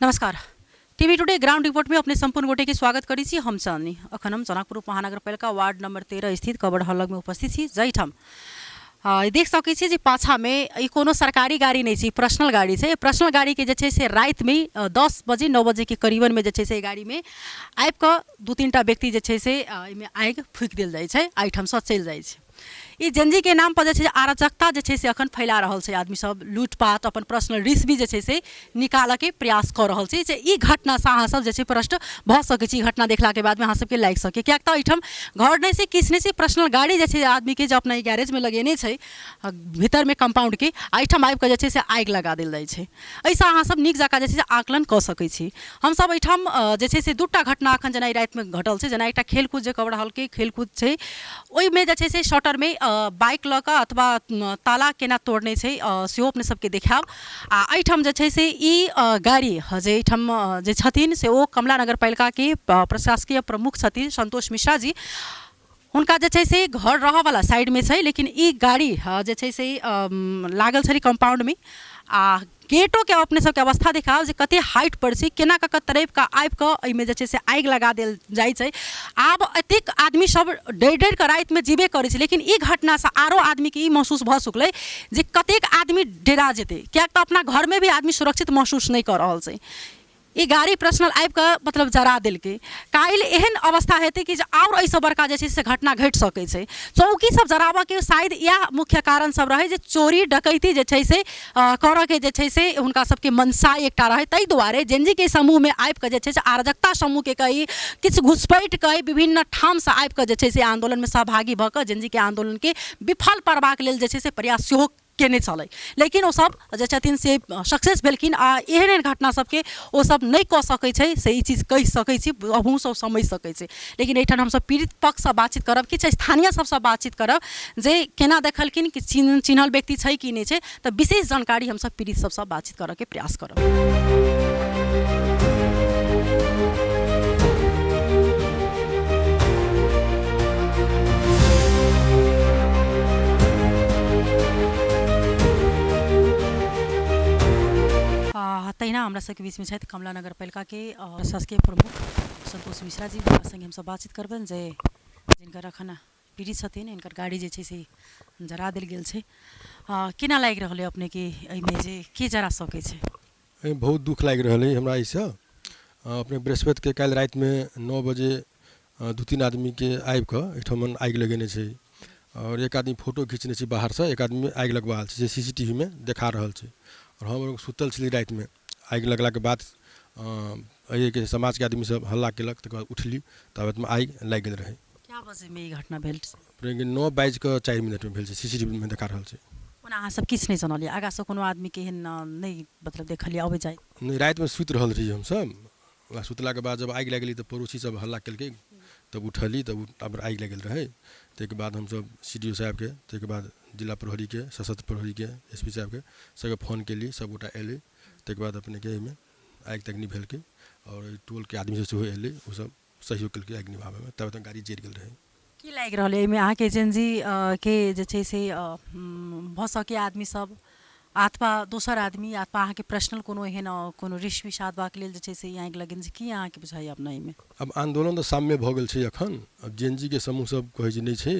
नमस्कार, TV today ground report में अपने संपूर्ण गोटे के स्वागत करै छी। हम चांदनी। अखन हम जनकपुर उपमहानगरपालिका वार्ड नंबर 13 स्थित कबड़ हॉल में उपस्थित छी, जाहिठाम देख सकै छी जे पाछामे ई कोनो सरकारी गाड़ी नहि छै, पर्सनल गाड़ी छै। पर्सनल गाड़ीके जे छै से रातिमे 10 बजे 9 बजेके करीबनमे जे छै से एहि गाड़ीमे आबिकऽ 2-3 टा व्यक्ति जे छै से एहिमे आगि फूकि देल जाइ छै, एहिठामसँ चलि जाइ छै। ई जेनजीके नाम पर जे छै अराजकता जे छै से अखन फैला रहल छै। आदमी सब लूटपाट अपन पर्सनल रिस्क भी जे छै से निकालऽके प्रयास कऽ रहल छै। जे ई घटनासँ अहाँ सब जे छै प्रश्न भऽ सकै छी। ई घटना देखलाके बादमे अहाँ सबके लागि सकै, किएक तऽ एहिठाम घर नहि छै, किछु नहि छै। पर्सनल गाड़ी जे छै आदमीके जे अपना ई गैरेजमे लगेने छै भीतरमे कम्पाउंडके, आ एहिठाम आबिकऽ जे छै से आगि लगा देल जाइ छै। एहिसँ अहाँ सब नीक जकाँ जे छै से आकलन कऽ सकै छी। हमसब एहिठाम जे छै से 2 टा घटना अखन जेना ई रातिमे घटल छै। जेना एकटा खेलकूद जे कवर हॉलके खेलकूद छै, ओहिमे जे छै से शटरमे बाइक लऽ कऽ अथवा ताला केना तोड़ने छै, सेहो अपने सबके देखायब। आ एहिठाम जे छै से ई गाड़ी जे एहिठाम जे छथिन से ओ कमला नगरपालिकाके प्रशासकीय प्रमुख छथिन संतोष मिश्रा जी। हुनका जे छै से घर रहऽवला साइडमे छै, लेकिन ई गाड़ी जे छै से लागल छलै कम्पाउंडमे। आ गेटोके अपने सबके अवस्था देखाउ जे कते हाइट पर छै, केना कऽ कऽ तड़पि कऽ आबि कऽ एहिमे जे छै से आगि लगा देल जाइ छै। आब एतेक आदमी सब डरि डरि कऽ रातिमे जीबे करै छै, लेकिन ई घटनासँ आरो आदमीके ई महसूस भऽ चुकलै जे कतेक आदमी डेरा जेतै, किएक तऽ अपना घरमे भी आदमी सुरक्षित महसूस नहि कऽ रहल छै। ई गाड़ी पर्सनल आबि कऽ मतलब जरा देलकै। काल्हि एहन अवस्था हेतै कि जे आओर एहिसँ बड़का जे छै से घटना घटि सकै छै। चौकी सब जराबऽके शायद इएह मुख्य कारण सब रहै जे चोरी डकैती जे छै से करऽके जे छै से हुनका सबके मनसा एकटा रहै। ताहि दुआरे जेनजीके समूहमे आबि कऽ जे छै से अराजकता समूहके कही, किछु घुसपैठ कही, विभिन्न ठामसँ आबि कऽ जे छै से आन्दोलनमे सहभागी भऽ कऽ जेनजीके आन्दोलनके विफल करबाक लेल जे छै से प्रयास सेहो केने छलै। लेकिन ओसभ जे छथिन से सक्सेस भेलखिन आ एहन एहन घटना सबके ओसभ नहि कऽ सकै छै, से ई चीज कहि सकै छी, हमहूँ सब समझि सकै छी। लेकिन एहिठाम हमसभ पीड़ित पक्षसँ बातचीत करब, किछु स्थानीय सबसँ बातचीत करब जे केना देखलखिन, कि चिन्हल व्यक्ति छै कि नहि छै। तऽ विशेष जानकारी हमसभ पीड़ित सबसँ बातचीत करऽके प्रयास करब। तहिना हमरा सबके बीचमे छथि कमला नगरपालिकाके प्रशासकीय प्रमुख संतोष मिश्रा जी। हुनका सङ्गे हमसब बातचीत करबनि जे जिनकर अखन पीड़ित छथिन, हिनकर गाड़ी जे छै से जरा देल गेल छै। केना लागि रहल अइ अपनेके एहिमे जे के जरा सकै छै? एहिमे बहुत दुःख लागि रहल अइ हमरा एहिसँ। अपने बृहस्पतिके काल्हि रातिमे 9 बजे 2-3 आदमीके आबिकऽ एहिठाम आगि लगेने छै आओर एक आदमी फोटो घिचने छै बाहरसँ, एक आदमी आगि लगबा रहल छै, जे सी सी टी वी मे देखा रहल छै। आओर हम सुतल छली रातिमे। आगि लगलाके बाद एहिके समाजके आदमी सब हल्ला केलक, तकर बाद उठली, ताबतमे आगि लागि गेल रहै। कए बजेमे ई घटना भेल? अपनेके 9 बाजिकऽ 4 मिनटमे भेल छै। सी सी टी वी मे देखा रहल छै। ओना अहाँ सब किछु नहि जनलियै? आगाँसँ कोनो आदमीके एहन नहि मतलब देखलियै अबैत जाइत? नहि, रातिमे सुति रहल रहियै हमसब। आ सुतलाके बाद जब आगि लागि गेलै तऽ पड़ोसी सब हल्ला केलकै, तब उठली, तब आगि लागि गेल रहै। ताहिके बाद हमसब सी डी ओ साहेबके, ताहिके बाद जिला प्रहरीके, सशस्त्र प्रहरीके, एस पी साहेबके, सबके फोन केलियै। सबगोटा अयलै। ताहिके बाद अपनेके एहिमे आगि तागि निभेलकै आओर एहि टोलके आदमी सब सेहो अयलै, ओसब सहयोग केलकै आगि निभाबैमे। तब तक गाड़ी जरि गेल रहै। की लागि रहल अइ एहिमे अहाँके जेनजी के जे छै से भऽ सकै आदमी सब अथवा दोसर आदमी अथवा अहाँके पर्सनल कोनो एहन कोनो रिश विषादबाके लेल जे छै से ई आगि लगेने छै? की अहाँके बुझाइए अपना एहिमे? आब आन्दोलन तऽ साम्य भऽ गेल छै एखन। आब जेनजीके समूह सब कहै छै नहि छै,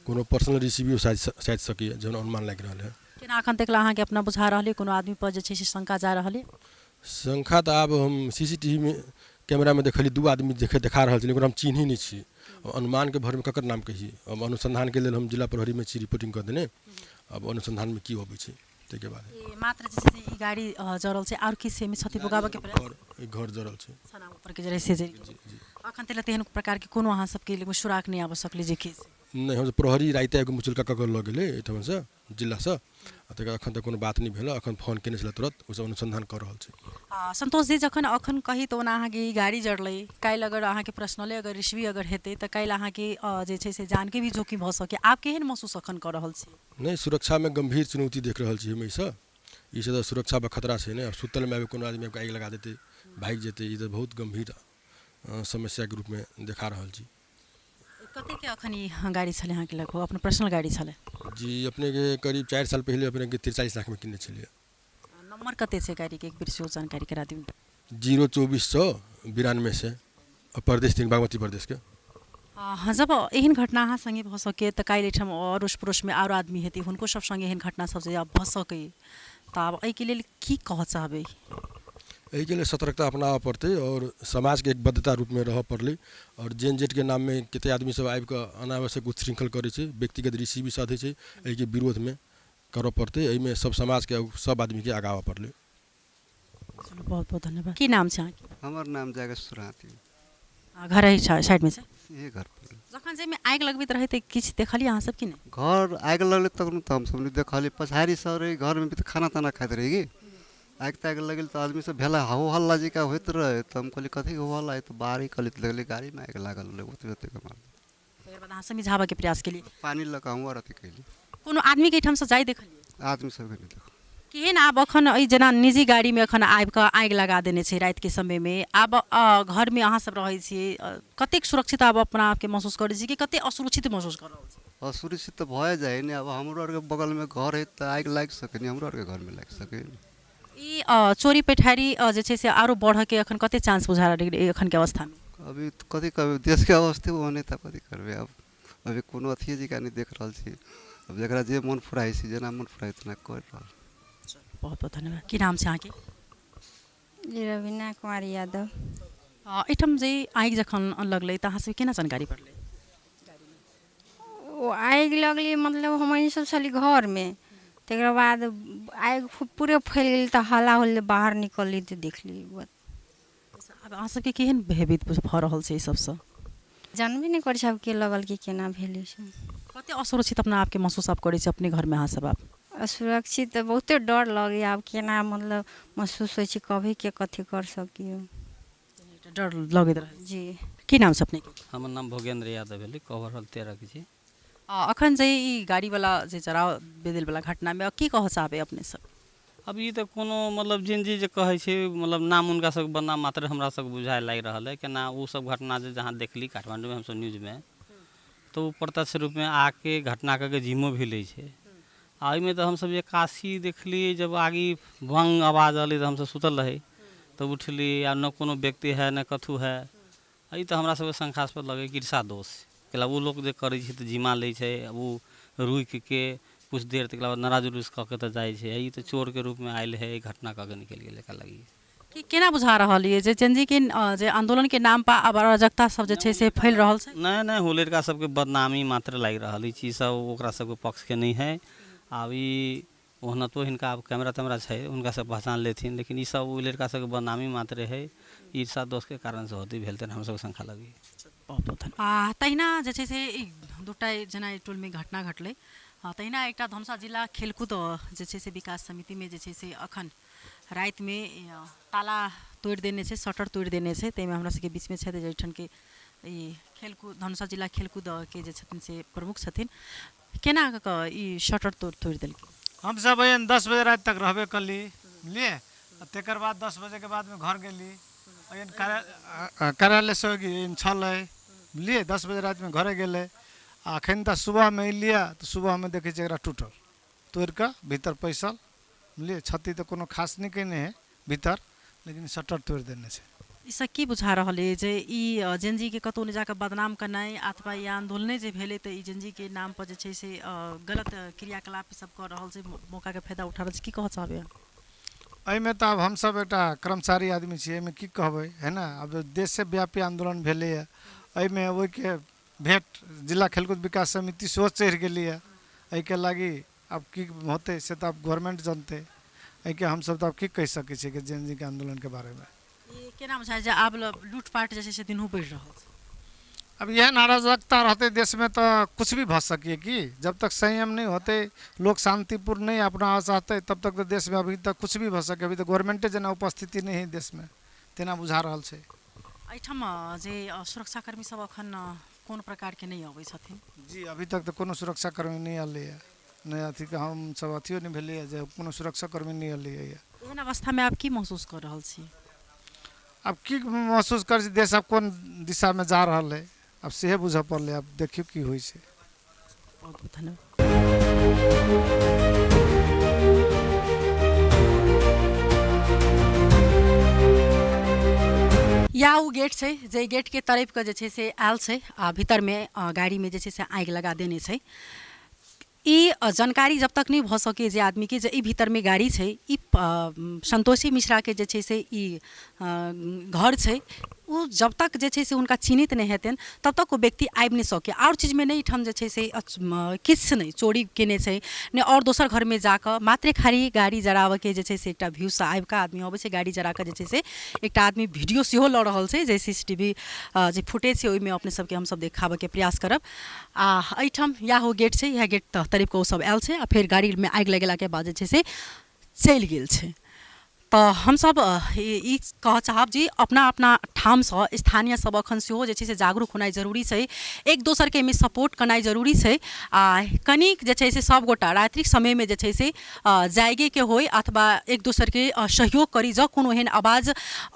कोनो पर्सनल रिसीवियो शायद सकैए, जहन अनुमान लागि रहल हँ। केना एखन तक अहाँके अपना बुझा रहल अइ? कोनो आदमी पर जे छै से शंका जा रहल अइ? शंका तऽ आब हम सी सी टी वी मे कैमरामे देखलियै, दू आदमी देखा रहल छै, लेकिन हम चिन्है नहि छी। अनुमानके भरमे ककर नाम कही? अब अनुसन्धानके लेल हम जिला प्रहरीमे छी रिपोर्टिंग कऽ देने। आब अनुसन्धानमे की अबै छै ताहिके बाद। ई मात्र जे छै से ई गाड़ी जरल छै, आओर किछु एहिमे क्षति पुगाबऽके प्रयास? घर, घर जरल छै। छना ऊपरके जे रहै से जरि गेल। अखन तक तेहन प्रकारके कोनो अहाँ सबके सुराग नहि आबऽ सकलै जे कि? नहि, हम प्रहरी राति आबि कऽ मुचुलका कऽ कऽ लऽ गेलै एहिठामसँ, जिलासँ। आ तकर एखन तक कोनो बात नहि भेल। एखन फोन केने छलै तुरत, ओसब अनुसन्धान कऽ रहल छै। आ संतोष जी, जखन अखन कही तऽ ओना अहाँके ई गाड़ी जरलै, काल्हि अगर अहाँके पर्सनले अगर रिसीवी अगर हेतै तऽ काल्हि अहाँके जे छै से जानके भी जोखिम भऽ सकैए। आब केहन महसूस अखन कऽ रहल छी? नहि, सुरक्षामे गम्भीर चुनौती देख रहल छी हम एहिसँ। ईसँ तऽ सुरक्षापर खतरा छै ने। आब सुतलमे आबि कोनो आदमी आबिकऽ आगि लगा देतै, भागि जेतै, ई तऽ बहुत गम्भीर समस्याके रूपमे देखा रहल छी। कतेके अखन ई गाड़ी छलै अहाँके लगभग, अपन पर्सनल गाड़ी छलै? जी, अपनेके करीब 4 साल पहिले अपनेके 43 लाखमे किनने छलियै। नम्बर कते छै गाड़ीके, एक बेर सेहो जानकारी करा दियौ। 0 24 192 से प्रदेश 3, बागमती प्रदेशके। जब एहन घटना अहाँ सँगे भऽ सकै तऽ काल्हि एहिठाम अड़ोस पड़ोसमे आरो आदमी हेतै, हुनको सब सँगे एहन घटना सब जे भऽ सकै, तऽ आब एहिके लेल की कहऽ चाहबै? एहिके लेल सतर्कता अपनाबऽ पड़तै आओर समाजके एकबद्धता रूपमे रहऽ पड़लै। आओर जेन जेडके नाममे कतेक आदमी सब आबिकऽ अनावश्यक उच्छृंखल करै छै, व्यक्तिगत ऋषि भी साधै छै, एहिके विरोधमे करऽ पड़तै। एहिमे सब समाजके सब आदमीके आगाँ आबऽ पड़लै। चलू, बहुत बहुत धन्यवाद। की नाम छै अहाँके? हमर नाम जागेश्वर हाथी। घर एहि साइडमे छै? इहे घर पर। जखन जाहिमे आगि लगबैत रहै तऽ किछु देखलियै अहाँ सब कि नहि? घर आगि लगलै तखन तऽ हमसब नहि देखलियै। पछाड़ी सब रही, घरमे भी तऽ खाना ताना खाइत रही कि आगि तागि लगल तऽ आदमी सब भेला, हो हल्ला जकाँ होइत रहै, तऽ हम कहलियै कथीके हो हल्ला है, तऽ बाहरी कहलियै तऽ देखलियै गाड़ीमे आगि लागल रहै, ओतबे ओतबे मार। तकर बाद अहाँ सब मिझाबऽके प्रयास केलियै? पानि लऽ कऽ हमहूँ आर अथी कयली। कोनो आदमीके एहिठामसँ जाइ देखलियै? आदमी सबके नहि देखल। केहन आब एखन एहि जेना निजी गाड़ीमे एखन आबि कऽ आगि लगा देने छै रातिके समयमे, आब घरमे अहाँ सब रहै छियै, कतेक सुरक्षित आब अपना आपके महसूस करै छी कि कतेक असुरक्षित महसूस कऽ रहल छी? असुरक्षित तऽ भए जाइ ने। आब हमरो आरके बगलमे घर है तऽ आगि लागि सकै ने, हमरो आरके घरमे लागि सकै। ई चोरी पेठारी जे छै से आरो बढ़ऽके एखन कतेक चांस बुझा रहल एखनके अवस्थामे? अभी तऽ कथी कहबै, देशके अवस्थे ओहने तऽ कथी करबै। आब अभी कोनो अथिये जकाँ नहि देख रहल छी। आब जकरा जे मोन फुराइ छै, जेना मोन फुराइ तेना करि रहल। बहुत बहुत धन्यवाद। की नाम छै अहाँके? जी, रवीना कुमारी यादव। एहिठाम जे आगि जखन लगलै तऽ अहाँ सबके केना जानकारी पड़लै? ओ आगि लगलै, मतलब हम सब छली घरमे, तकर बाद आगि पूरे फैल गेल तऽ हल्ला होलै, बाहर निकलली तऽ देखली। आब अहाँ सबके केहन भयभीत भऽ रहल छै एहि सबसँ? जानबे नहि करै छै आब के लगल कि केना भेलै से। कते असुरक्षित अपना आपके महसूस आब करै छै अपने घरमे अहाँ सब आब? असुरक्षित तऽ बहुते डर लगैए। आब केना मतलब महसूस होइ छै, कभी के कथी कर सकियो। डर लगैत रहै। जी। की नाम छै अपनेके? हमर नाम भोगेन्द्र यादव भेलै, कवर हॉल 13 के छी। अखन जे ई गाड़ीवला जे जराव बेदेलवला घटनामे की कहऽ चाहबै अपने सब? अब ई तऽ कोनो मतलब जिनजी जे कहै छै, मतलब नाम हुनका सबके बदनाम मात्र हमरा सबके बुझाए लागि रहल है। केना ओ सब घटना जे जहाँ देखली काठमाण्डूमे हमसब न्यूजमे, तऽ ओ प्रत्यक्ष रूपमे आके घटना के जिम्मो भी लै छै। आ एहिमे तऽ हमसब जे काशी देखली, जब आगि बंग आवाज अलै तऽ हमसब सुतल रही, तऽ उठली आ न कोनो व्यक्ति है न कथू है। ई तऽ हमरा सबके शंकास्पद लगै कि ईर्षा दोष कैला ओ लोक जे करै छै तऽ जिम्मा लै छै, ओ रुकिके कुछ देर तकर बाद नारा जुलूस कऽ के तऽ जाइ छै। ई तऽ चोरके रूपमे आयल है, घटना कऽ के निकलि गेलै एकरा लागि। की केना बुझा रहल ये जे जेनजी के जे आंदोलनके नाम पर आब अराजकता सब जे छै से फैल रहल छै? नहि नहि, ओ लड़का सबके बदनामी मात्र लागि रहल। ई चीज सब ओकरा सबके पक्षके नहि है। आब ई ओहनतो हिनका आब कैमरा तेमरा छै, हुनका सब पहचान लेथिन, लेकिन ई सब ओ लड़का सबके बदनामी मात्र है। ईर्षा दोषके कारण से होती भेल तहन हम सबके शंका लगैए। बहुत बहुत धन्यवाद। आ तहिना जे छै से ई दूटा जेना एहि टोलमे घटना घटलै, तहिना एकटा धनुषा जिला खेलकूद जे छै से विकास समितिमे जे छै से अखन रातिमे ताला तोड़ि देने छै, शटर तोड़ि देने छै। ताहिमे हमरा सबके बीचमे छथि जाहिठामके ई खेलकूद धनुषा जिला खेलकूदके जे छथिन से प्रमुख छथिन। केना कऽ कऽ ई शटर तोड़ि तोड़ि देलकै? हमसब एहन 10 बजे राति तक रहबे कली, बुझलिए? आ तकर बाद 10 बजेके बादमे घर गेली। एहन कार्यालय सहयोगी एहन छलै, बुझलिए? 10 बजे रातिमे घरे गेलै। आ एखन तऽ सुबहमे एलियै तऽ सुबहमे देखै छियै एकरा टूटल, तोड़ि कऽ भीतर पैसल, बुझलिए? क्षति तऽ कोनो खास नहि कयने हइ भीतर, लेकिन शटर तोड़ि देने छै। ई सब की बुझा रहल अइ जे ई जेनजीके कतहु नहि जाकऽ बदनाम केनाइ अथवा ई आन्दोलने जे भेलै तऽ ई जेनजीके नाम पर जे छै से गलत क्रियाकलाप सब कऽ रहल छै, मौकाके फायदा उठा रहल छै, की कहऽ चाहबै अहाँ? एहिमे तऽ आब हमसभ एकटा कर्मचारी आदमी छियै, एहिमे की कहबै, है ने? आब देशे व्यापी आन्दोलन भेलैए, एहिमे ओहिके भेंट जिला खेलकूद विकास समिति सेहो चढ़ि गेलैए। एहिके लागि आब की होतै से तऽ आब गवर्नमेंट जनतै। एहिके हमसभ तऽ आब की कहि सकै छियै कि जेन जीके आन्दोलनके बारेमे। ई केना बुझाइ जे आब लूटपाट जे छै से दिनहु बढ़ि रहल छै? अब एहन अराजकता रहतै देशमे तऽ कुछ भी भऽ सकैए कि। जब तक संयम नहि होतै, लोक शान्तिपूर्ण नहि अपना चाहतै, तब तक तऽ देशमे अभी तक कुछ भी भऽ सकै। अभी तऽ गवर्नमेंटे जेना उपस्थिति नहि हइ देशमे, तेना बुझा रहल छै। एहिठाम जे सुरक्षाकर्मी सब अखन कोन प्रकारके नहि अबै छथिन? जी, अभी तक तऽ कोनो सुरक्षाकर्मी नहि एलैए, नहि अथीके हमसब अथियो नहि भेलैए जे कोनो सुरक्षाकर्मी नहि एलैए। एहन अवस्थामे आब की महसूस कऽ रहल छी? आब की महसूस करै छी, देश आब कोन दिशामे जा रहल है, आब सेहे बुझऽ पड़लै। आब देखियौ की होइ छै। बहुत बहुत धन्यवाद। या ओ गेट छै जे गेटके तड़पि कऽ जे छै से आयल छै आ भीतरमे गाड़ीमे जे छै से आगि लगा देने छै। ई जानकारी जब तक नहि भऽ सकै जे आदमीके जे ई भीतरमे गाड़ी छै, ई संतोषी मिश्राके जे छै से ई घर छै, ओ जब तक जे छै से हुनका चिन्हित नहि हेतनि तब तक ओ व्यक्ति आबि नहि सकै। आओर चीजमे नहि एहिठाम जे छै से किछु नहि चोरी केने छै, नहि आओर दोसर घरमे जाकऽ मात्रे खाली गाड़ी जराबऽके जे छै से एकटा व्यूसँ आबिकऽ आदमी अबै छै, गाड़ी जराकऽ जे छै से एकटा आदमी वीडियो सेहो लऽ रहल छै, जे CCTV जे फुटेज छै ओहिमे अपने सबके हमसब देखाबऽके प्रयास करब। आ एहिठाम इएह ओ गेट छै, इएह गेट तड़पि कऽ ओ सब आयल छै आ फेर गाड़ीमे आगि लगेलाके बाद जे छै से चलि गेल छै। तऽ हमसब ई कहऽ चाहब जे अपना अपना ठामसँ स्थानीय सब अखन सेहो जे छै से जागरूक होनाइ जरूरी छै, एक दोसरके एहिमे सपोर्ट केनाइ जरूरी छै। आ कनिक जे छै से सबगोटा रात्रिक समयमे जे छै से जागैके होइ अथवा एक दोसरके सहयोग करी। जँ कोनो एहन आवाज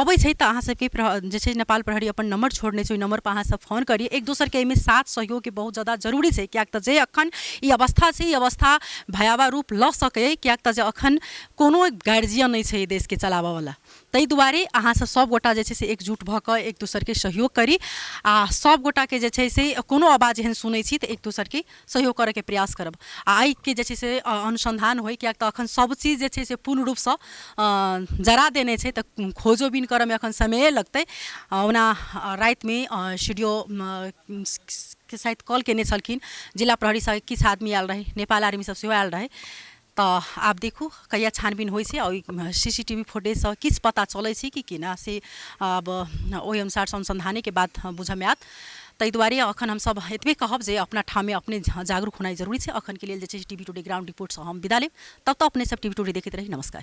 अबै छै तऽ अहाँ सबके जे छै नेपाल प्रहरी अपन नम्बर छोड़ने छै, ओहि नम्बरपर अहाँ सब फोन करी। एक दोसरके एहिमे साथ सहयोगके बहुत ज्यादा जरूरी छै, किएक तऽ जे अखन ई अवस्था छै ई अवस्था भयावह रूप लऽ सकैए, किएक तऽ जे अखन कोनो गार्जियन नहि छै देशके चलाबऽवला। ताहि दुआरे अहाँ सब सबगोटा जे छै से एकजुट भऽ कऽ एक दोसरके सहयोग करी आ सबगोटाके जे छै से कोनो आवाज एहन सुनै छी तऽ एक दोसरके सहयोग करऽके प्रयास करब। आ एहिके जे छै से अनुसन्धान होइ, किएक तऽ अखन सब चीज जे छै से पूर्ण रूपसँ जरा देने छै, तऽ खोजोबीन करऽमे अखन समये लगतै। ओना रातिमे सी डी ओ के शायद कॉल केने छलखिन, जिला प्रहरीसँ किछु आदमी आयल रहै, नेपाल आर्मी सब सेहो आयल रहै। तऽ आब देखू कहिया छानबीन होइ छै आ ओहि CCTV फुटेजसँ किछु पता चलै छै कि केना, से आब ओहि अनुसार अनुसन्धानेके बाद बुझऽमे आयत। ताहि दुआरे अखन हमसब एतबे कहब जे अपना ठाममे अपने जागरूक होनाइ जरूरी छै। अखनके लेल जे छै टीवी टुडे ग्राउंड रिपोर्टसँ हम विदा लेब, तब तऽ अपने सब टीवी टुडे देखैत रही। नमस्कार।